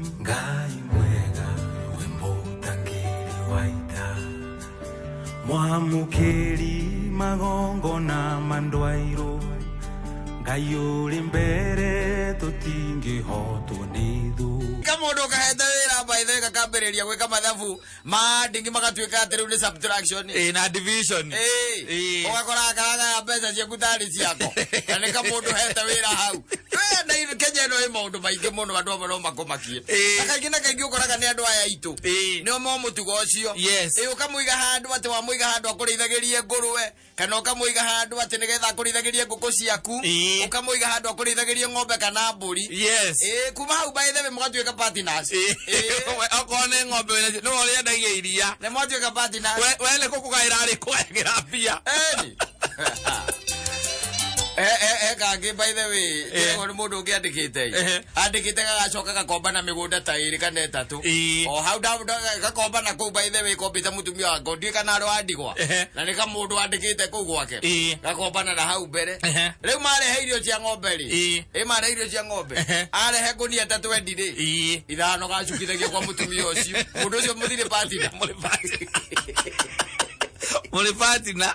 Ngai mwega we mũtangĩri wa ita, mwamũkĩri magongona ma ndwairũ, Ngai ũrĩ mbere tũtingĩhotwo nĩ thũ. Kamũndũ kahete wĩra by the way gakambĩrĩria gwĩka mathabu ma ndingi magatuĩka atĩ rĩu nĩ subtraction. Ĩ, na division. Ĩ, Ĩ. ũgakora karagaya mbeca ciaku tarĩ ciako na nĩ kamũndũ hete wĩra hau. We, na Kenya ĩno ĩ maũndũ maingĩ mũno, andũ amwe no makũmakie. Ĩ. Na kaingĩ na kaingĩ ũkoraga nĩ andũ aya aitũ Ĩ. nĩo mo mũtugo ũcio. Yes. Ĩ, ũkamũiga handũ atĩ wamũiga handũ akũrĩithagĩrie ngũrwe, kana ũkamũiga handũ atĩ nĩgetha akũrĩithagĩrie ngũkũ ciaku, Ĩ. ũkamũiga handũ akũrĩithagĩrie ng'ombe kana mbũri. Yes. Ĩ, kuma hau by the way mũgatuĩka partners. Ĩ. Ĩ. We, okorwo nĩ ng'ombe wĩnacio, nĩwe ũrĩendagia iria. Nĩ mwatuĩka partners. We nĩ kũkũgaĩra arĩ kũgayagĩra mbia. Eni. Kangĩ by the way, Eh. nĩ mũndũ ũngĩ andĩkĩte. Ehe. Andĩkĩte gagacoka gakomba na mĩgũnda ta ĩrĩ kana ĩtatũ. Ĩ. O hau gakomba na kũu by the way kombĩte mũtumia wako, ndiũĩ kana arĩ wa ndigwa. Ehe. Na nĩ kamũndũ andĩkĩte kũu gwake. Ĩ. Gakombana na hau mbere. Ehe. Rĩu marehe irio cia ng'ombe rĩ. Ĩ. Ĩ, marehe irio cia ng'ombe. Ehe. Arehe ngũnia ĩtatũ endi rĩ. Ĩ. Ithano gacukithagia kwa mũtumia ũcio. Mũndũ ũcio mũthire partner. Mũrĩ partner. Mũrĩ partner.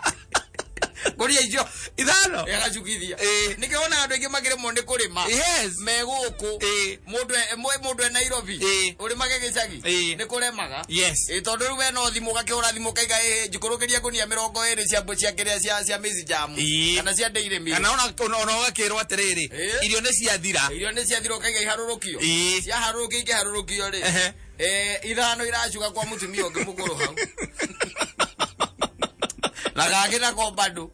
Ngũnia icio Ithano. agacukithia. Ĩ. Nĩkĩo wonaga andũ aingĩ makĩremwo nĩ kũrĩma. Yes. Me gũkũ. Ĩ. Mũndũ e Nairobi. Ĩ. Ũrĩmage gĩcagi. Ĩ. Nĩ kũremaga. Yes. Ĩ, tondũ rĩu we no thimũ ũgakĩhũra thimũ ũkaiga, ĩ, njikũrũkĩria ngũnia 20 cia cia kĩrĩa cia maize jam. Ĩ. Kana cia dairy meal. Kana ona ũgakĩrwo atĩrĩrĩ, Ĩ. irio nĩ ciathira. Irio nĩ ciathira ũkaiga iharũrũkio. Ĩ. Ciaharũrũkio ikĩharũrũkio rĩ. Ehe. Ithano iracuka kwa mũtumia ũngĩ mũkũrũ hau. Na gangĩ nako bado.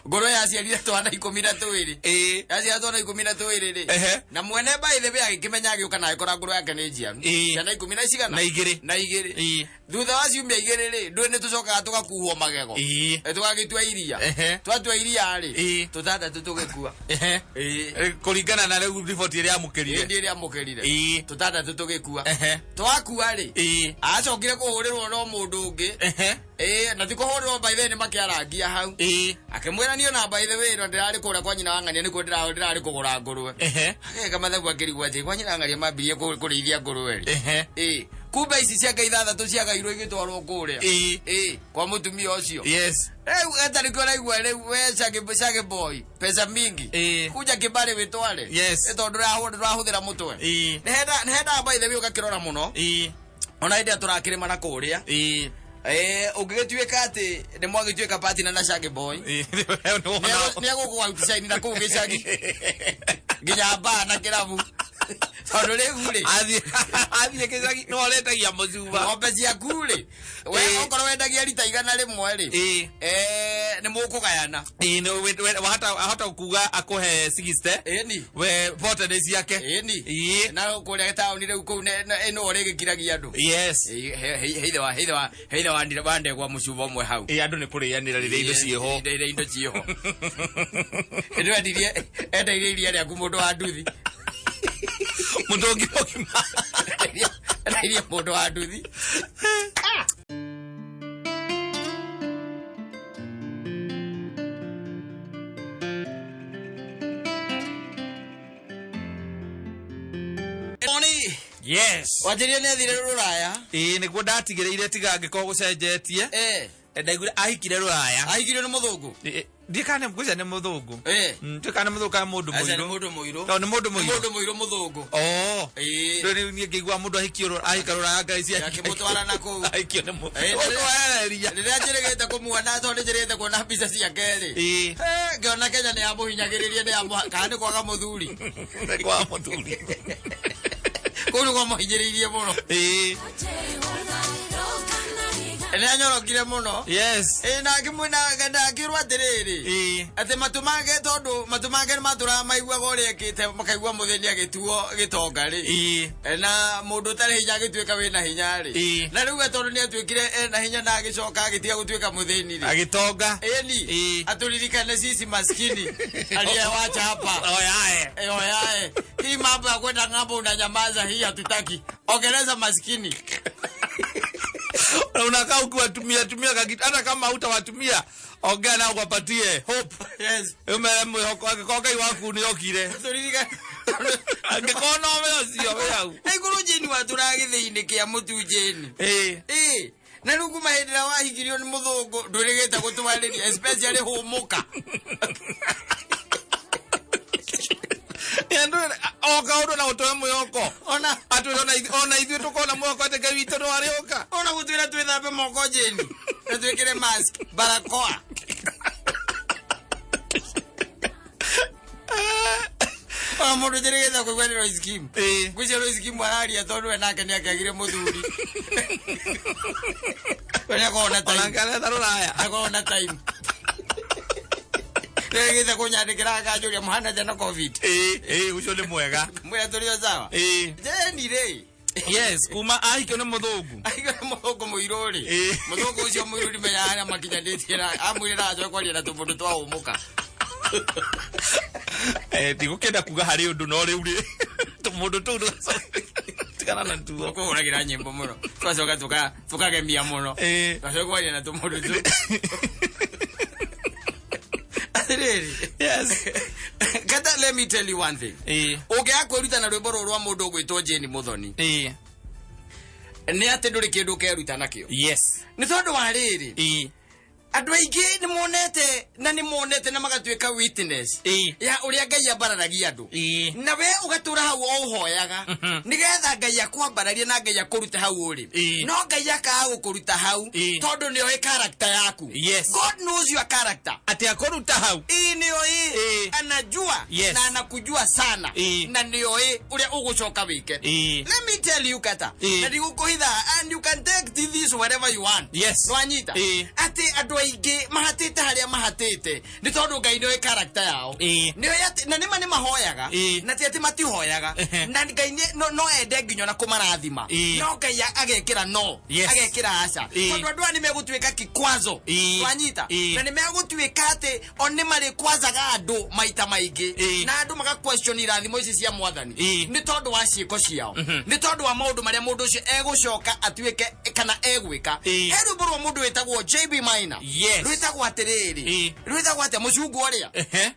Ngũrwe yaciarire twana 12. Ĩ. Yaciarire twana 12 rĩ. Ehe. Na mwene by the way agĩkĩmenya agĩũka na agĩkora ngũrwe yake nĩ njiaru. Ĩ. Ciana ikũmi na cigana? Na igĩrĩ. Na igĩrĩ. Ĩ. Thutha wa ciumia igĩrĩ rĩ, ndũĩ nĩ tũcokaga tũgakuhwo magego. Ĩ. Tũgagĩtua iria. Ehe. Twatua iria rĩ, Ĩ. tũtandatũ tũgĩkua. Ehe. Ĩ. Kũringana na rĩu riboti ĩrĩa amũkĩrire. Hĩndĩ ĩrĩa amũkĩrire. Ĩ. Tũtandatũ tũgĩkua. Ehe. Twakua rĩ, Ĩ. acokire kũhũrĩrwo no mũndũ ũngĩ. Ehe. Ĩ, na ti kũhũrĩrwo by the way nĩ makĩarangia hau. Ĩ. Akĩmwĩra niĩ ona by the way no ndĩrarĩ kũrĩa kwa nyina wa ng'ania nĩkuo ndĩrarĩ kũgũra ngũrwe. Ehe. Ageka mathabu akĩrigwo atĩ kwa nyina wa ng'ania mambirie kũrĩithia ngũrwe rĩ. Ehe. Ĩ, kumbe ici ciake ithathatũ ciagairwo igĩtwarwo kũrĩa. Ĩ. Ĩ, kwa mũtumia ũcio. Yes. Rĩu gatarĩ kĩo ũraigua rĩu we Shaggy boy, pesa mingi. Ĩ. Kuja kĩbarĩ wĩtware. Yes. Ĩ, tondũ ndũrahũthĩra mũtwe. Ĩ. Nĩ hendaga by the way ũgakĩrora mũno. Ĩ. Ona hĩndĩ ĩrĩa tũrakĩrĩma na kũrĩa. Ĩ. Ũngĩgĩtuĩka atĩ nĩ mwagĩtuĩka partner na Shaggy boy. Ĩ. Nĩ egũkũ outshine na kũu gĩcagi. Nginya bar na kĩrabu. Tondũ rĩu rĩ, Athiĩ gĩcagi nĩwe ũretagia mũcuba. Ng'ombe ciaku rĩ, we Ĩ. okorwo wendagia rita 100 rĩ, Ĩ. nĩ mũkũgayana. Ĩ, nĩ wahota kuga akũhe 60. Ĩni. We 40 nĩ ciake. Ĩni. Ĩ. Na kũrĩa taũni rĩu kũu nĩwe ũrĩgĩkiragia andũ. Yes. Ĩ, heithe wa wa ndegwa mũcuba ũmwe hau. Ĩ, andũ nĩ kũrĩanĩra rĩrĩa indo ciĩho. Rĩrĩa indo ciĩho. Ĩndĩ endeirie iria rĩaku mũndũ wa nduthi. Mũndũ ũngĩ mũgima. Endeirie mũndũ wa nduthi. Oni. Yes. Wanjĩrire nĩ athire rũraya. Ĩ, nĩguo ndatigĩrĩire tiga angĩkorwo gũcenjetie. Ndaiguire ahikire rũraya. Ahikirio nĩ mũthũngũ? Ĩ, ndiĩ kana nĩ ngwĩciria nĩ mũthũngũ. Ndiũĩ kana nĩ mũthũngũ kana mũndũ Aca, nĩ mũirũ. mũndũ mũirũ. Tondũ nĩ mũndũ Nĩ mũirũ. mũndũ mũirũ mũthũngũ. Oh. Ĩ. Rĩu rĩu niĩ ngĩigua mũndũ ahikio ahika rũraya ngai cia Akĩmũtwara na kũu. Ahikio nĩ mũndũ. Ĩ, Ũkwereria. Rĩrĩa njĩrĩgĩte kũmuona tondũ njĩrĩgĩte kuona mbica ciake rĩ. Ĩ. Ngĩona Kenya nĩ yamũhinyagĩrĩria, nĩ yamũha-, kana nĩ kwaga mũthuri. Nĩ kwaga mũthuri. Kũu nĩ kwamũhinyĩrĩirie mũno. Ĩ. Nĩ anyorokire mũno. Yes. Ĩ, na akĩmwĩra, na akĩrwo atĩrĩrĩ. Ĩ. Atĩ matũ make, tondũ matũ make nĩ matũraga maiguaga ũrĩa ekĩte, makaigua mũthĩni agĩtuo gĩtonga rĩ. Ĩ. Na mũndũ ũtarĩ hinya agĩtuĩka wĩna hinya rĩ. Ĩ. Na rĩu we tondũ nĩ atuĩkire ena hinya na agĩcoka agĩtiga gũtuĩka mũthĩni rĩ. Agĩtonga. Ĩni. Ĩ. Atũririkane sisi maskini aliyewacha hapa. Oyae. Oyae. Hii mambo ya kwenda ng'ambo unanyamaza, hii hatutaki. Ongereza maskini. Na unakaa ukiwatumia tumia kakitu, hata kama hutawatumia ongea nao uwapatie hope. Yes. Umere mwĩhoko angĩkorwo Ngai waku nĩ okire. Angĩkorwo no we ũcio wĩ hau. Na igũrũ Jane watũraga gĩthĩi-inĩ kĩa mũtu Jane. Ĩĩ. Ĩĩ. Na rĩu kuma hĩndĩ ĩrĩa wahikirio nĩ mũthũngũ ndwĩrĩgĩte gũtwarĩria especially hũmũka. O kaũndũ na gũtũhe mwĩhoko. Ona Atwĩra ona ithuĩ tũkona mwĩhoko atĩ Ngai witũ no arĩũka. Ona gũtwĩra twĩthambe moko Jane na twĩkĩre mask barakoa. Ona mũndũ njĩrĩgĩte kũigua nĩ Royce Kim. Ĩĩ. Ngwĩciria Royce Kim araria tondũ we nake nĩakĩagire mũthuri. We nĩakoragwo na time. Ona ngaretha rũraya. Akoragwo na time. Nĩagĩte kũnyandĩkĩra akanjũria mũhana atĩa na covid. Ĩĩ, ĩĩ, ũcio nĩ mwega. Mwĩra tũrĩ o sawa. Ĩĩ. Jane rĩ. Yes, kuma ahikio nĩ mũthũngũ. Aigua mũthũngũ mũirũ rĩ. Ĩĩ. Mũthũngũ ũcio mũirũ ndimenyaga harĩa makinyanĩtie na amwĩre ndacoke kwaria na tũmũndũ twa ũmũka. Eh, ndigũkĩenda kuga harĩ ũndũ no rĩu rĩ tũmũndũ tũu tigana na tuo. Tũkũhũragĩra nyĩmbo mũno. Twacoka tũkagemia mũno. Ĩĩ. Twacoka kwaria na tũmũndũ tũu. Atĩrĩrĩ. Yes. Kata, let me tell you one thing. Ĩĩ. Ũngĩaga kwĩruta na rwĩmbo rũrũ rwa mũndũ ũgwĩtwo Jane Mũthoni. Ĩĩ. Nĩ atĩ ndũrĩ kĩndũ ũkeruta nakĩo. Yes. Nĩ tondũ wa rĩrĩ. Ĩĩ. Andũ aingĩ nĩ monete na nĩ monete na magatuĩka witness Ĩĩ. ya ũrĩa Ngai ambararagia andũ. Ĩĩ. Na we ũgatũra hau o ũhoyaga nĩgetha Ngai akwambararie na Ngai akũrute hau ũrĩ. Ĩĩ. No Ngai akaga gũkũruta hau Ĩĩ. tondũ nĩoĩ character yaku. Yes. God knows your character. Atĩ akũruta hau. Ĩĩ nĩoĩ. Ĩĩ. Anajua Yes. na anakujua sana Ĩĩ. na nĩoĩ ũrĩa ũgũcoka wĩke. Ĩĩ. Let me tell you kata. Ĩĩ. Na ndigũkũhitha and you can take this wherever you want. Yes. Nwanyita. Ĩĩ. Atĩ andũ aingĩ mahatĩte harĩa mahatĩte nĩ tondũ Ngai nĩoĩ character yao. Ĩĩ. Nĩoĩ atĩ na nĩma nĩ mahoyaga Ĩĩ. na ti atĩ matihoyaga Ehe. na Ngai no ende nginya ona kũmarathima Ĩĩ. no Ngai agekĩra no Yes. agekĩra aca Ĩĩ. tondũ andũ aya nĩ megũtuĩka kikwazo. Ĩĩ. Nwanyita. Ĩĩ. Na nĩ megũtuĩka atĩ o nĩ marĩkwazaga andũ maita maingĩ Ĩĩ. na andũ maga question irathimo ici cia mwathani Ĩĩ. nĩ tondũ wa ciĩko ciao nĩ tondũ wa maũndũ marĩa mũndũ ũcio egũcoka atuĩke kana egwĩka. Ĩĩ. He rwĩmbo rwa mũndũ wĩtagwo JB Minor Yes. rwĩtagwo atĩrĩrĩ Ĩĩ. rwĩtagwo atĩa mũcungwa ũrĩa Ehe.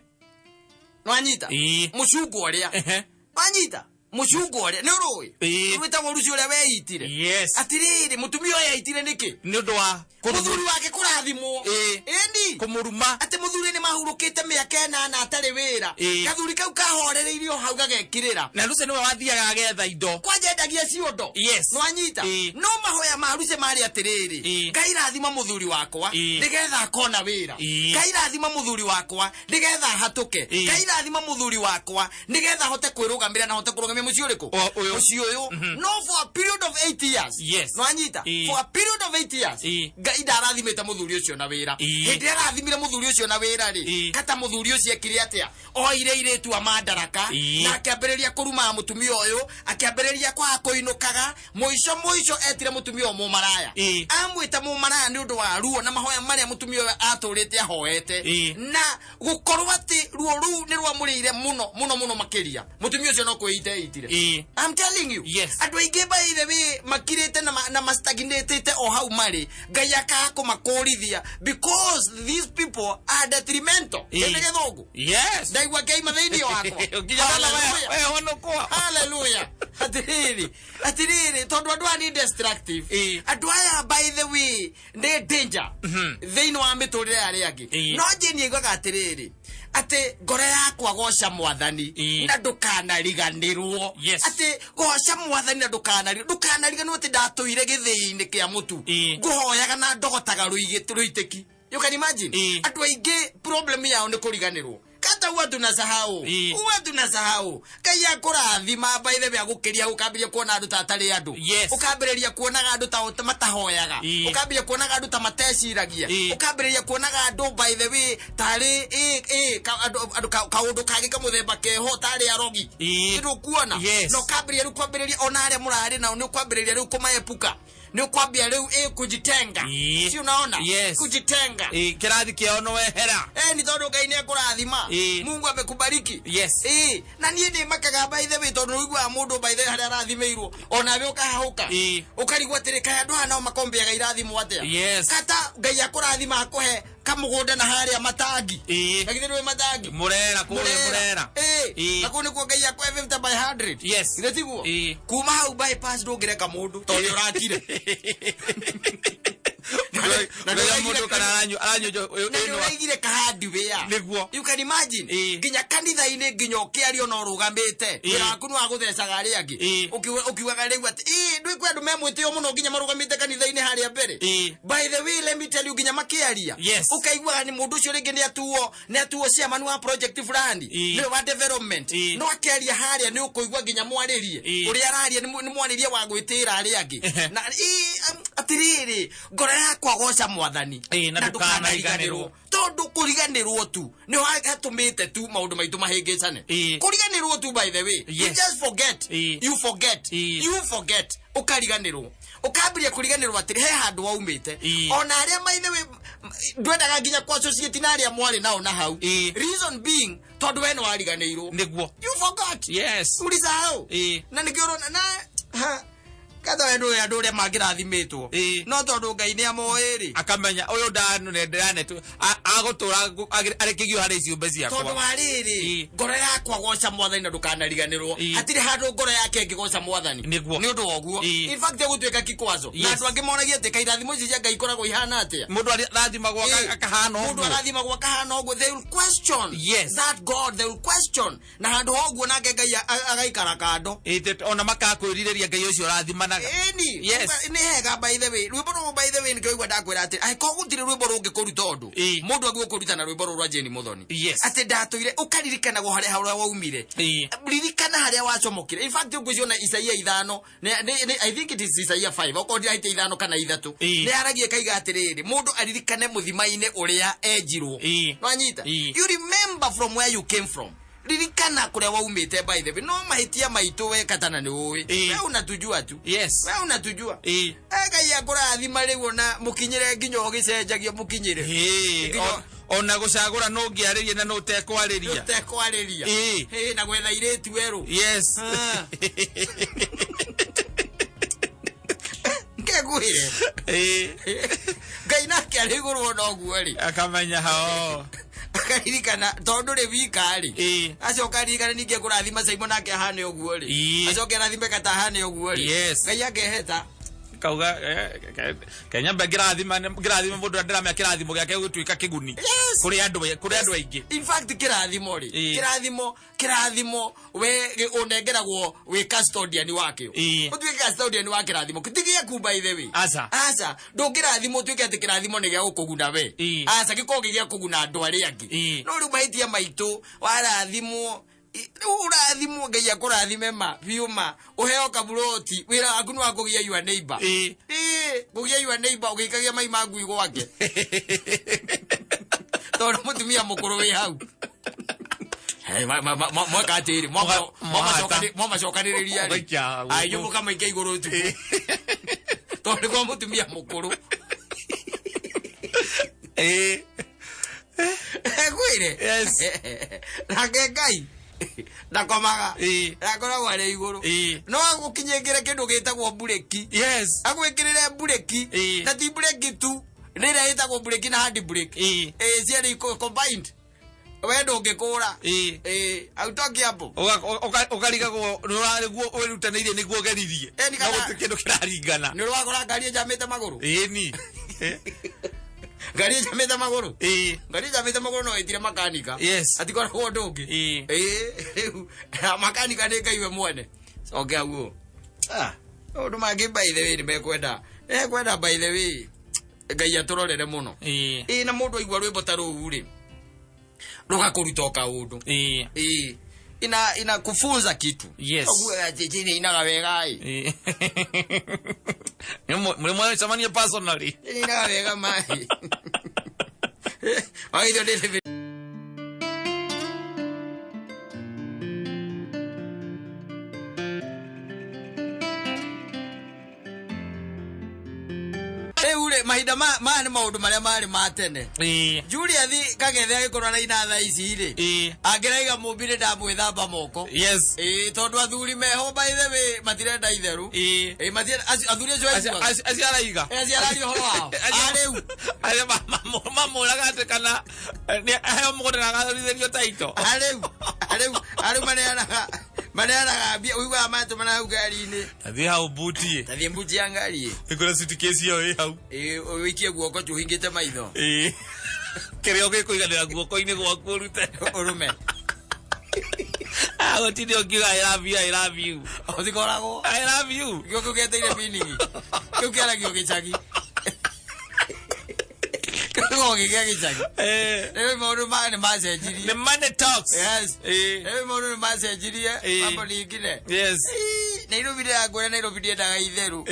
nwanyita Ĩĩ. mũcungwa ũrĩa Ehe. nwanyita mũcungwa ũrĩa nĩ ũrũĩ Ĩĩ. rwĩtagwo rucio ũrĩa weitire Yes. atĩrĩrĩ mũtumia ũyũ eitire nĩkĩ Nĩ ũndũ wa mũthuri wake kũrathimwo Ĩĩ. ĩni kũmũruma. atĩ mũthuri nĩ mahurũkĩte mĩaka ĩnana atarĩ wĩra Ĩĩ. gathuri kau kahorereirio hau gagekirĩra Na Lucy nĩwe wathiaga agetha indo. kwanja endagia ciondo Yes. nwanyita Ĩĩ. no mahoya ma Ruce marĩ atĩrĩrĩ Ĩĩ. Ngai rathima mũthuri wakwa Ĩĩ. nĩgetha akona wĩra Ĩĩ. Ngai rathima mũthuri wakwa nĩgetha hatũke Ĩĩ. Ngai rathima mũthuri wakwa nĩgetha hote kwĩrũgamĩra na hote kũrũgamia mũciĩ ũrĩkũ O, ũyũ. mũciĩ ũyũ no for a period of 8 years Yes. nwanyita Ĩĩ. for a period of 8 years Ĩĩ. Ngai ndarathimĩte mũthuri ũcio na wĩra Ĩĩ. hĩndĩ ĩrĩa arathimire mũthuri ũcio na wĩra rĩ Ĩĩ. kata mũthuri ũcio ekire atĩa oire irĩtu a mandaraka Ĩĩ. na akĩambĩrĩria kũrumaga mũtumia ũyũ akĩambĩrĩria kwaga kũinũkaga mũico mũico etire mũtumia ũyũ mũmaraya Ĩĩ. amwĩta mũmaraya nĩ ũndũ wa ruo na mahoya marĩa mũtumia ũyũ atũrĩte ahoete Ĩĩ. na gũkorwo atĩ ruo rũu nĩ rwamũrĩire mũno mũno mũno makĩria mũtumia ũcio no kwĩita eitire Ĩĩ. I'm telling you. Yes. Andũ aingĩ by the way makirĩte na mastagnatĩte o hau marĩ Ngai akaga kũmakũrithia because these people are detrimental. Ĩĩ. Ĩ nĩ gĩthũngũ. Yes. Ndaigua ngĩaima thĩinĩ wakwa. Nginya ona Hallelujah. we honokwa. Hallelujah. Atĩrĩrĩ, atĩrĩrĩ tondũ andũ aya nĩ destructive. Ĩĩ. Andũ aya by the way nĩ danger thĩinĩ wa mĩtũrĩre ya arĩa angĩ. Ĩĩ. No Jane aiguaga atĩrĩrĩ atĩ ngoro yakwa goca mwathani Ĩĩ. na ndũkanariganĩrwo Yes. atĩ goca mwathani na ndũkanariganĩrwo atĩ ndatũire gĩthĩi-inĩ kĩa mũtu Ĩĩ. ngũhoyaga na ndogotaga rũitĩki. You can imagine. Ĩĩ. Andũ aingĩ problem yao nĩ kũriganĩrwo kata huwa tunasahau Ĩĩ. huwa tunasahau Ngai akũrathima by the way agũkĩria ũkambĩrĩria kuona andũ ta atarĩ andũ Yes. ũkambĩrĩria kuonaga andũ ta matahoyaga Ĩĩ. ũkambĩrĩria kuonaga andũ ta mateciragia Ĩĩ. ũkambĩrĩria kuonaga andũ by the way tarĩ andũ kaũndũ kangĩ kamũthemba keho tarĩ arogi Ĩĩ. nĩ kuona Yes. na ũkambĩrĩria rĩu kwambĩrĩria ona arĩa mũrarĩ nao nĩ ũkwambĩrĩria rĩu kũmaepuka nĩ ũkwambia rĩu kujitenga Ĩĩ. si unaona Yes. kujitenga Ĩĩ, kĩrathi kĩao no wehera. Nĩ tondũ Ngai nĩ ekũrathima Ĩĩ. Mungu amekubariki. Yes. Na niĩ ndĩ makaga by the way, tondũ nĩũiguaga mũndũ by the way harĩa arathimĩirwo onawe ũkahahũka. Ũkarigwo atĩrĩ, kaĩ andũ aya nao makombeaga irathimo atĩa? Yes. Kata Ngai akũrathima akũhe kamũgũnda na harĩa matangi. Na githĩ ndũĩ matangi? Murera kũrĩa Murera. Na kũu nĩkuo Ngai akũhe 50 by 100. Yes. Githĩ tiguo? Kuma hau bypass ndũngĩreka mũndũ tondũ nĩ ũrakire. Na mũndũ kana aranyua Na nĩ ũraigire kahardware. Nĩguo. You can imagine. Nginya kanitha-inĩ nginya ũkĩaria no ũrũgamĩte. Wĩra waku nĩ wa gũthecaga arĩa angĩ. Ũkiugaga rĩu atĩ ndũĩ kwĩ andũ me mwĩtĩo mũno nginya marũgamĩte kanitha-inĩ harĩa mbere. By the way, let me tell you, nginya makĩaria. Yes. Ũkaiguaga nĩ mũndũ ũcio rĩngĩ nĩ atuo chairman wa project fulani. Nĩwe wa development. No akĩaria harĩa nĩ ũkũigua nginya mwarĩrie. Ũrĩa araria nĩ mwarĩrie wa gwĩtĩĩra arĩa angĩ. Na atĩrĩrĩ, ngoro yakwa goca mwathani. Na ndũkanariganĩrwo. Tondũ kũriganĩrwo tu nĩ hatũmĩte tu maũndũ maitũ mahĩngĩcane. Kũriganĩrwo tu, by the way. You just forget. You forget. You forget. Ũkariganĩrwo. Ũkambĩrĩria kũriganĩrwo atĩrĩ he handũ waumĩte. Ona arĩa by the way ndwendaga nginya kũ associate na arĩa mwarĩ nao na hau. Reason being tondũ we nĩ wariganĩirwo. Nĩguo. You forgot. Yes. Ulisahau. Na nĩkĩo ũrona na ha katha we ndũĩ andũ ũrĩa mangĩrathimĩtwo. No tondũ Ngai nĩ amoĩ rĩ. Akamenya ũyũ ndanene agũtũra arĩ kĩgio harĩ ciũmbe ciakwa. Tondũ wa rĩrĩ, ngoro yakwa goca mwathani na ndũkanariganĩrwo. Hatirĩ handũ ngoro yake ĩngĩgoca mwathani. Nĩguo. Nĩ ũndũ wa ũguo. In fact egũtuĩka kikwazo. Na andũ angĩ moragia atĩ kaĩ irathimo ici cia Ngai ikoragwo ihana atĩa? Mũndũ arathimagwo akahana Mũndũ ũguo. arathimagwo akahana ũguo. They will question. Yes. That God, they will question. Na handũ ha ũguo nake Ngai agaikara kando. Ona makakwĩrirĩria Ngai ũcio ũrathimanaga. Ĩni. Yes. Nĩ hega by the way. Rwĩmbo rũrũ by the way nĩkĩo igua ndakwĩra atĩ angĩkorwo gũtirĩ rwĩmbo rũngĩkũruta ũndũ. Mũndũ agĩrĩirwo kũruta na rwĩmbo rũrũ rwa Jane Muthoni. Yes. Atĩ ndatũire ũkaririkanagwo harĩa harĩa waumire. Ririkana harĩa wacomokire. In fact ngwĩciona Isaia 5, I think it is Isaia 5, okorwo ndiraite 5 kana 3. Nĩ aragia kaiga atĩrĩrĩ, mũndũ aririkane mũthima-inĩ ũrĩa enjirwo. Nwanyita? You remember from where you came from. Ririkana kũrĩa waumĩte by the way. No mahĩtia maitũ we katana nĩ ũĩ. We unatujua tu. Yes. We unatujua. Ngai akũrathima rĩu ona mũkinyĩre nginya ũgĩcenjagia mũkinyĩre. Nginya Ona gũcagũra nũ ũngĩarĩria na nũ ũtekwarĩria. Ũtekwarĩria. Na gwetha irĩtu werũ. Yes. Ngegwĩre. Ngai nake arĩ igũrũ ona ũguo rĩ. Akamenya hao. Akaririkana tondũ rĩ wika rĩ. Acoka aririkane ningĩ ekũrathima Simon nake ahane ũguo rĩ. Acoke arathime Kata ahane ũguo rĩ. Yes. Ngai akeheta. Kauga, Kenya mbe ngĩrathima mũndũ ndĩramenya kĩrathimo gĩake gĩgũtuĩka kĩguni. Yes. Kũrĩ andũ aingĩ. In fact kĩrathimo rĩ. Kĩrathimo we ũnengeragwo wĩ custodian wakĩo. Ũtuĩke custodian wa kĩrathimo. Ti gĩaku by the way. Aca. Aca. Ndũngĩrathimwo ũtuĩke atĩ kĩrathimo nĩ gĩa gũkũguna we. Aca, gĩkorwo gĩ gĩa kũguna andũ arĩa angĩ. No rĩu mahĩtia maitũ warathimwo, rĩu ũrathimwo Ngai akũrathime ma biũ ma ũheo kaburoti wĩra waku nĩ wa kũgia your neighbor. Kũgia your neighbor ũgĩikagia mai ma ngui gwake. Tondũ mũtumia mũkũrũ wĩ hau. Hey, mweka atĩrĩ, mwamacokanĩrĩria rĩ. Ũgaikia gũkũ. Ai, inyuĩ mũkamaikia igũrũ ũtukũ. Tondũ nĩ kwa mũtumia mũkũrũ. Ngwĩre? Yes. Nake Ngai ndakomaga. Ndakoragwo arĩ igũrũ. No agũkinyĩngĩre kĩndũ gĩtagwo mburĩki. Yes. Agwĩkĩrĩre mburĩki. Na ti mburĩki tu. Nĩ ĩrĩa ĩtagwo mburĩki na hand brake. Cierĩ combined. We ndũngĩkũra. Autoki hapo. Ũkarigagwo nĩ ũrarĩguo wĩrutanĩirie nĩguo ũgeririe. Nĩ No kana gũtirĩ kĩndũ kĩraringana. Nĩ ũragũra ngari ĩnjamĩte magũrũ? Ĩni. Ngari ĩnjamĩte magũrũ? Ngari ĩnjamĩte magũrũ no ĩtire makanika. Yes. Atikoragwo ũndũ ũngĩ. Rĩu, makanika nĩ Ngai we mwene. Cokia guo. Maũndũ mangĩ by the way nĩ mekwenda. Mekwenda by the way. Ngai atũrorere mũno. Na mũndũ aigua rwĩmbo ta rũu rĩ, rũgakũruta o kaũndũ. Ina kufunza kitu. Yes. Ũguo atĩ Jane inaga wega ĩ. Nĩ mũrĩ mwacemania personally. Jane inaga wega mai. Wagithio nĩ Rĩu rĩ, mahinda maya nĩ maũndũ marĩa marĩ ma tene. Julius Kagethe agĩkorwo araina thaa ici rĩ, angĩraiga mũmbi nĩ ndamwĩthamba moko. Ĩĩ, tondũ athuri meho, by the way, matirenda itheru. Ĩĩ, matirenda athuri acio aiguaga. Acio araiga. Ĩ, acio araria ũhoro wao. Acio- A rĩu. Arĩa mamũraga atĩ kana nĩ aheo mũgũnda na agathurithĩrio taito. A rĩu maneanaga mbia, ũiguaga matũmana hau ngari-inĩ. Tathiĩ hau mbuti. Tathiĩ mbuti ya ngari. Ĩkũra suitcase ĩyo ĩ hau. Ĩĩ, ũikie guoko tu ũhingĩte maitho. Ĩĩ. Kĩrĩa ũgĩkũiganĩra guoko-inĩ gwaku ũrute. Ũrũme. Ah, gũtirĩ ũngiuga I love you, I love you. Ũtikoragwo. I love you. Gĩo kĩu gĩeteire meaning. Kĩu kĩaragio gĩcagi. Kĩu gĩkĩa gĩcagi. Rĩu maũndũ maya nĩ macenjirie. Nĩ money talks. Yes. Rĩu maũndũ nĩ macenjirie. Mambo ningine. Ii, Nairobi ndĩrakwĩra, Nairobi ndiendaga itherũ.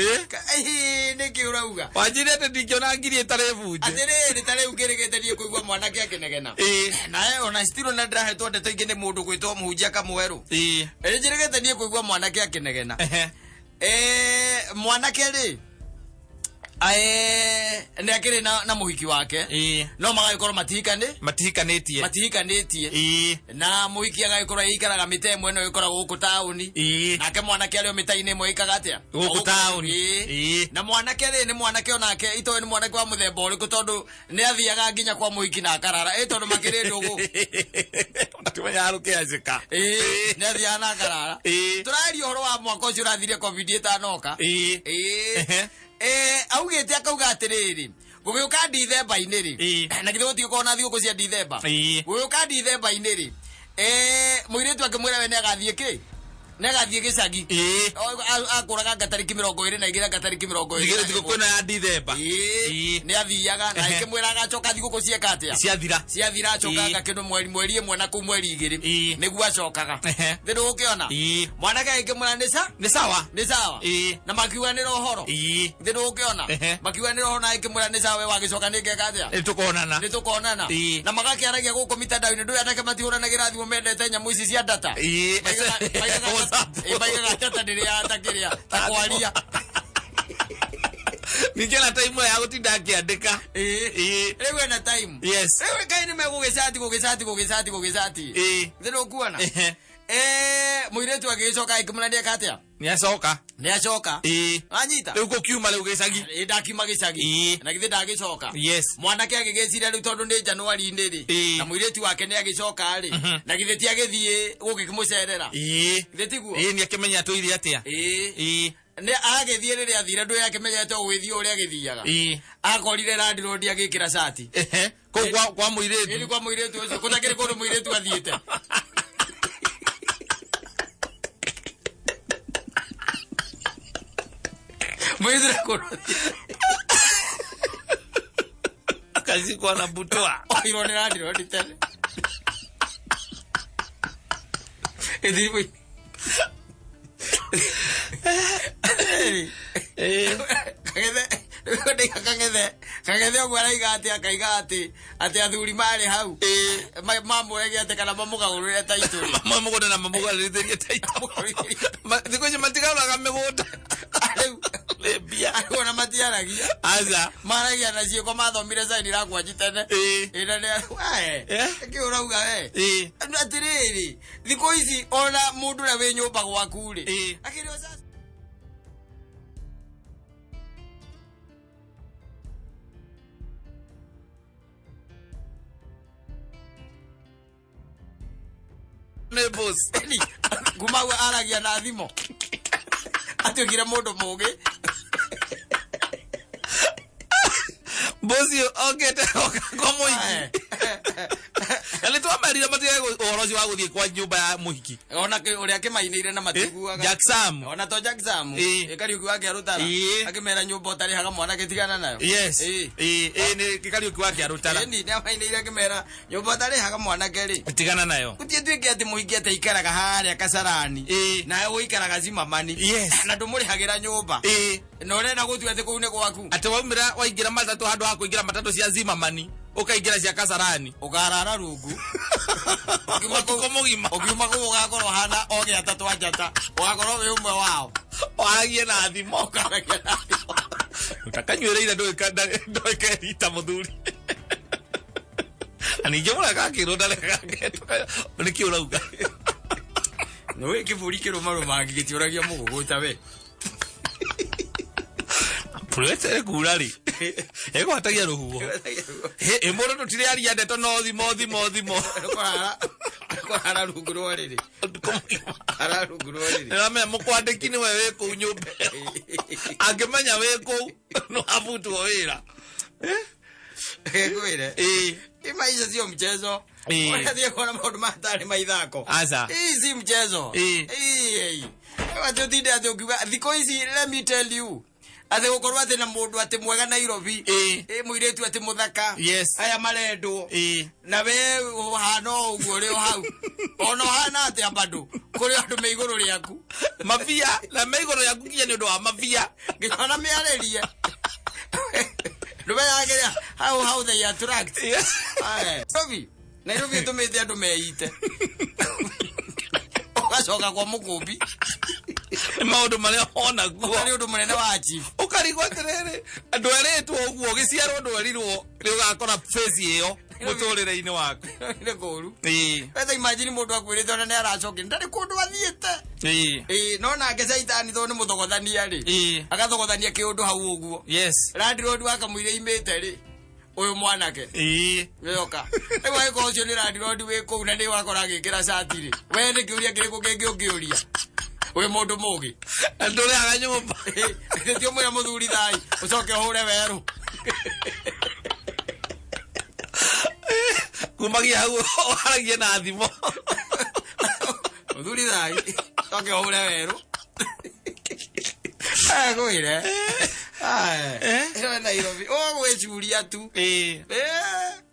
Ii, nĩkĩ ũrauga? Wanjĩre atĩ ndingĩona ngiri ĩtarĩ bunje. Atĩrĩrĩ, ta rĩu ngĩrĩgĩte niĩ kũigua mwanake akĩnegena. Nawe ona still na ndĩrahetwo ndeto ingĩ nĩ mũndũ gwĩtwo mũhunjia Kamwerũ. Ĩ, njĩrĩgĩte niĩ kũigua mwanake akĩnegena. Mwanake rĩ, nĩ akĩrĩ na mũhiki wake, no magagĩkorwo matihikani Matihikanĩtie. Matihikanĩtie. Na mũhiki agagĩkorwo ĩikaraga mĩta ĩmwe ĩno ĩkoragwo gũkũ taũni. Nake mwanake arĩ o mĩta-inĩ ĩmwe ĩkaga atĩa? Gũkũ taũni. Na mwanake rĩ, nĩ mwanake onake itoĩ nĩ mwanake wa mũthemba ũrĩkũ, tondũ nĩ athiaga nginya kwa mũhiki na akarara, ĩ tondũ makĩrĩ ndũgũ. Tumenya rũkĩanjĩka. Ĩĩ, nĩ athiaga na akarara. Tũraria ũhoro wa mwaka ũcio ũrathire COVID ĩtanoka. Augĩte akauga atĩrĩrĩ, gũgĩũka Ndithemba-inĩ rĩ, na githĩ gũtigũkorwo na thigũkũ cia Ndithemba? Gũgĩũka Ndithemba-inĩ rĩ, mũirĩtu akĩmwĩra we nĩ agathiĩ kĩ, nĩ agathiĩ gĩcagi. Akũraga anga tarĩki 22, anga tarĩki 21. Thigũkũ ĩno ya Ndithemba. Nĩ athiaga na ĩkĩmwĩra agacoka thigũkũ cieka atĩa? Ciathira. Ciathira acokaga kĩndũ mweri 1 na kũu mweri 2. Nĩguo acokaga. Thĩ ndũgũkĩona mwanake agĩkĩmwĩra nĩ sa Nĩ sawa. Nĩ sawa. Na makiuganĩra ũhoro. Thĩ ndũgũkĩona makiuganĩra ũhoro na agĩkĩmwĩra nĩ sawa, we wagĩcoka nĩ ngeka atĩa? Nĩ tũkonana. Nĩ tũkonana. Na magakĩaragia gũkũ mitandao-inĩ, ndũĩ anake matihũranagĩra thimũ, mendete nyamũ ici cia data. WhatsApp. Maigaga data ndĩrĩa ta kĩrĩa ta kwaria. Ningĩ ona time ya gũtinda akĩandĩka. Rĩu ena time. Rĩu ngai nĩ megũgĩcati gũgĩcati gũgĩcati gũgĩcati. Thĩ ndũkuona. Mũirĩtu agĩgĩcoka agĩkĩmwĩra nĩeka atĩa? Nĩ acoka. Nĩ acoka. Anyita. Rĩu gũkiuma rĩu gĩcagi. Ĩ, ndakiuma gĩcagi. Na githĩ ndagĩcoka? Yes. Mwanake agĩgĩciria rĩu tondũ nĩ Januari-inĩ rĩ, na mũirĩtu wake nĩ agĩcoka rĩ, na githĩ ti agĩthiĩ gũgĩkĩmũcerera? Githĩ tiguo? Ĩĩ, nĩ akĩmenya atũire atĩa. Nĩ agĩthiĩ, rĩrĩa athire, ndũĩ akĩmenyete ũgĩthiĩ ũrĩa agĩthiaga. Akorire landlord agĩkĩra cati. Kũu kwa mũirĩtu. Ĩni, kwa mũirĩtu ũcio kũtakĩrĩ kũndũ mũirĩtu athiĩte. Mũirĩtu na kũndũ athiĩte. Akashikwa na butwa. Oirwo nĩ landlord tene. Ĩthiri. Kagethe ndaiga Kagethe, Kagethe ũguo araiga atĩ akaiga atĩ athuri marĩ hau mamũrege atĩ kana mamũgarũrĩre taitũ. Mamũgũnda na mamũgarũrithĩrie taitũ. Thikũ ici matigarũraga mĩgũnda. Rĩu Nĩ mbia. Rĩu ona matiaragia. Aca. Maragia na ciĩko, mathomire sign language tene. Ĩna nĩ we kĩ ũrauga we? Atĩrĩrĩ, thikũ ici ona mũndũ ũrĩa wĩ nyũmba gwaku rĩ, akĩrĩ o sasa. Nĩ boss. Eni, kuma hau aragia na thimũ, atuĩkire mũndũ mũgĩ. Boss okĩte oka kwa mũhiki. Na nĩ twamerire matige ũhoro ũcio wa gũthiĩ kwa nyũmba ya mũhiki. Ona ũrĩa akĩmainĩire na matiguaga. Jack Sam. Ona to Jack Sam. Kariũki wake arũtara. Akĩmera nyũmba ũtarĩhaga mwanake tigana nayo. Ĩĩ, nĩ Kariũki wake arũtara. Ĩni, nĩ amainĩire akĩmera nyũmba ũtarĩhaga mwanake rĩ, tigana nayo. Gũtiĩ tuĩke atĩ mũhiki atĩ aikaraga harĩa Kasarani, nawe ũikaraga Zimamani, na ndũmũrĩhagĩra nyũmba, na ũrenda gũtua atĩ kũu nĩ gwaku. Atĩ waumĩra waingĩra matatũ, handũ ha kũingĩra matatũ cia Zimamani ũkaingĩra cia Kasarani. Ũkarara rungu. Ũkiuma Ũtukũ mũgima. Ũkiuma kũu ũgakorwo hana o gĩata twa njata, ũgakorwo wĩ ũmwe wao. Waragie na thimũ. Ũkaragia na thimũ. Utakanyuĩrĩire ndũĩkerita mũthuri. Na ningĩ mũreka akĩrwo ndareka nĩkĩ ũrauga? Nĩ kĩbũri kĩrũmarũmangi gĩtiũragia mũgũgũta we. Purete kura rĩ. Ĩgwatagia rũhuho. Ĩ mũndũ tũtirĩaria ndeto no thimo thimo thimo. Kũhara rungu rwa rĩrĩ. Hara rungu rwa rĩrĩ. Nĩramenya mũkwandĩki nĩwe wĩ kũu nyũmba ĩyo. Angĩmenya wĩ kũu no abutwo wĩra. Ngwĩre. Ĩĩ. Hii maisha sio mchezo. Ĩĩ. Unathiĩ kuona maũndũ matarĩ ma ithako. Aca. Hii si mchezo. Ĩĩ. Ĩĩ. Atĩ ũtinde atĩ ũkiuga thikũ ici let me tell you. Atĩ gũkorwo atĩ na mũndũ atĩ mwega Nairobi. Ĩĩ. Ĩ mũirĩtu atĩ mũthaka. Yes. Aya marendwo. Ĩĩ. Na we ũhana o ũguo ũrĩ o hau. Ona ũhana atĩa bado kũrĩ andũ me igũrũ rĩaku. Mabia na me igũrũ rĩaku nginya nĩ ũndũ wa mabia. Nginya ona mĩarĩrie. Ndũmenyagĩra how they attract. Yes. Aye. Nairobi. Nairobi ĩtũmĩte andũ meite. Ũgacoka kwa mũkũmbi. Nĩ maũndũ marĩa wonaguo. Ũkarĩ ũndũ mũnene wa chief. Ũkarigwo atĩrĩrĩ, ndweritwo ũguo ũgĩciarwo ndwerirwo nĩ ũgakora face ĩyo mũtũrĩre-inĩ waku. Nĩ kũũru. Ĩĩ. Wetha imagine mũndũ akwĩrĩte ona nĩ aracokire ndarĩ kũndũ athiĩte. Ĩĩ. Ĩĩ, no nake caitani tondũ nĩ mũthogothania rĩ. Ĩĩ. Agathogothania kĩũndũ hau ũguo. Yes. Landlord akamũira imĩte rĩ. Ũyũ mwanake. Ĩĩ. Yoka. Rĩu angĩkorwo ũcio nĩ landlord wĩ kũu na nĩ wakora agĩkĩra cati rĩ. We nĩ kĩũria kĩrĩkũ kĩngĩ ũngĩũria? Wĩ mũndũ mũgĩ. Na ndũrĩhaga nyũmba. Nĩ ti ũmwĩre mũthuri thai ũcoke ũhũre werũ. Kumagia hau waragie na thimũ. Mũthuri thai ũcoke ũhũre werũ. Ngwĩre. Eh? Ĩno Nairobi. Ũgwĩcuria tu. Ĩĩ.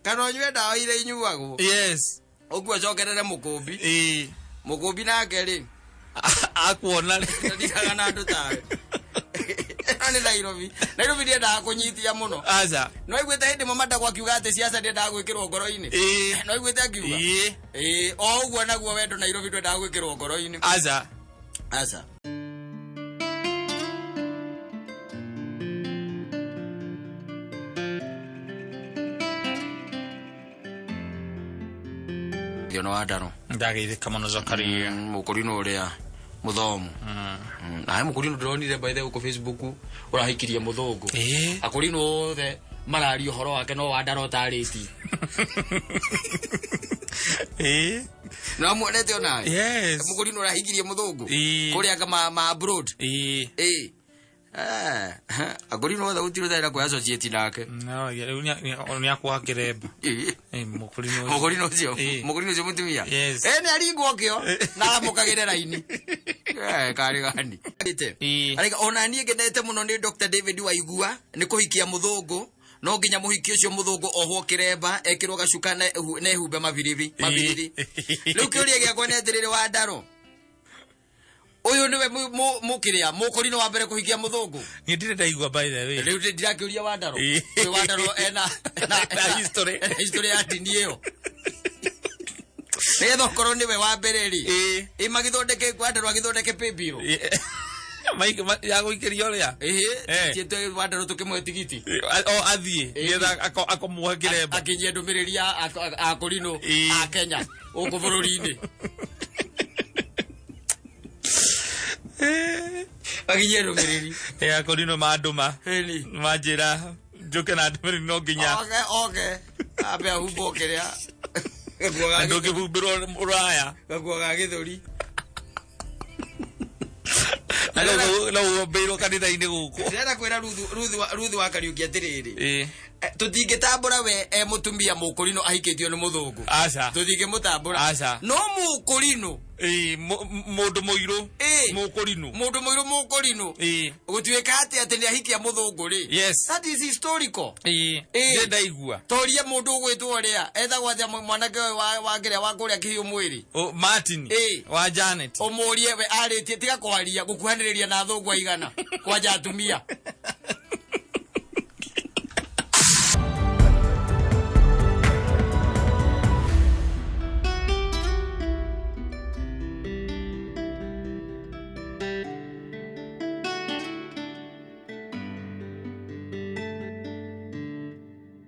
Kana ũnyue ndawa iria inyuagwo. Yes. Ũguo ũcokerere mũkũmbi. Ĩĩ. Mũkũmbi nake rĩ. Akuona rĩ. Ndiraga na andũ tawe. Ĩno nĩ Nairobi. Nairobi ndiendaga kũnyitia mũno. Aca. No iguĩte hĩndĩ ĩmwe Mandagwa akiuga atĩ siasa ndiendaga gwĩkĩrwo ngoro-inĩ. Ĩĩ. No iguĩte akiuga. Ĩĩ. Ĩĩ, o ũguo naguo wendo Nairobi ndwendaga gwĩkĩrwo ngoro-inĩ. Aca. Aca. Thiono wa Ndaro. Ndageithĩka mũno Zakaria. Mũkũrinũ ũrĩa mũthomu. Nawe mũkũrinũ ndĩronire by the way gũkũ Facebook ũrahikirie mũthũngũ. Ĩĩ. Akũrinũ othe mararia ũhoro wake no wa Ndaro ũtarĩtie. Ĩĩ. No muonete onawe? Yes. Mũkũrinũ ũrahikirie mũthũngũ. Ĩĩ. Kũrĩa anga ma abroad. Ĩĩ. Ĩĩ. Akũrinũ othe gũtirĩ ũtarĩ na kwĩ associate nake. No, rĩu nĩ akwa kĩremba. Ĩĩ. Ĩĩ, mũkũrinũ ũcio. Mũkũrinũ ũcio. Ĩĩ. Mũkũrinũ ũcio mũtumia. Yes. Ĩĩ nĩ aringwo kĩo na amũkagĩre raini. Karĩ gani. Ĩĩ. Araiga ona niĩ ngenete mũno nĩ Dr. David Waigua nĩ kũhikia mũthũngũ no nginya mũhiki ũcio mũthũngũ ohwo kĩremba ekĩrwo gacuka na ehumbe mabiriri mabiriri. Rĩu kĩũria gĩakwa nĩ atĩrĩrĩ wa Ndaro. Ũyũ nĩwe mũkĩrĩa mũkũrinũ wa mbere kũhikia mũthũngũ. Niĩ ndirĩ ndaigua by the way. Rĩu ndirakĩũria wa Ndaro. Ĩĩ. Ũyũ wa Ndaro ena Na history. ena history ya ndini ĩyo. Nĩgetha ũkorwo nĩwe wa mbere rĩ. Ĩĩ. Ĩ magĩthondeke wa Ndaro agĩthondeke paybill. Ĩĩ. Ya gũikĩrio ũrĩa? Ĩhĩ, Eh. tiĩtwe wa Ndaro tũkĩmũhe tigiti. O athiĩ nĩgetha akomuohe kĩremba. Akinyie ndũmĩrĩri ya akũrinũ Ĩĩ. a Kenya gũkũ bũrũri-inĩ. Akinyie ndũmĩrĩri. Ĩĩ, akũrinũ mandũma. Ĩni. Manjĩra njũke na ndũmĩrĩri no nginya. Oke oke. Ambe ahumbwo kĩrĩa. Gakuo Na ga ndũngĩhumbĩrwo rũraya. gakuo ga gĩthũri. Na no ũhumbĩirwo kanitha-inĩ gũkũ. Ndĩrenda kwĩra Ruthu wa Kariũki atĩrĩrĩ. Ĩĩ. Tũtingĩtambũra we e mũtumia mũkũrinũ ahikĩtio nĩ mũthũngũ. Aca. Tũtingĩmũtambũra. Aca. No mũkũrinũ. Ĩĩ, mũndũ mũirũ. Ĩĩ. Mũkũrinũ. Mũndũ mũirũ mũkũrinũ. Ĩĩ. Gũtuĩka atĩ atĩ nĩ ahikia mũthũngũ rĩ. Yes. That is historical. Ĩĩ. Ĩĩ. Ndirĩ ndaigua. Toria mũndũ ũgwĩtwo ũrĩa etagwo atĩa mwanake ũyũ wa kĩrĩa wa kũrĩa kĩhiũ mwĩrĩ. Martin. Ĩĩ. Wa Janet. Ũmũrie we arĩtie tiga kwaria gũkuhanĩrĩria na athũngũ aigana kwanja atumia.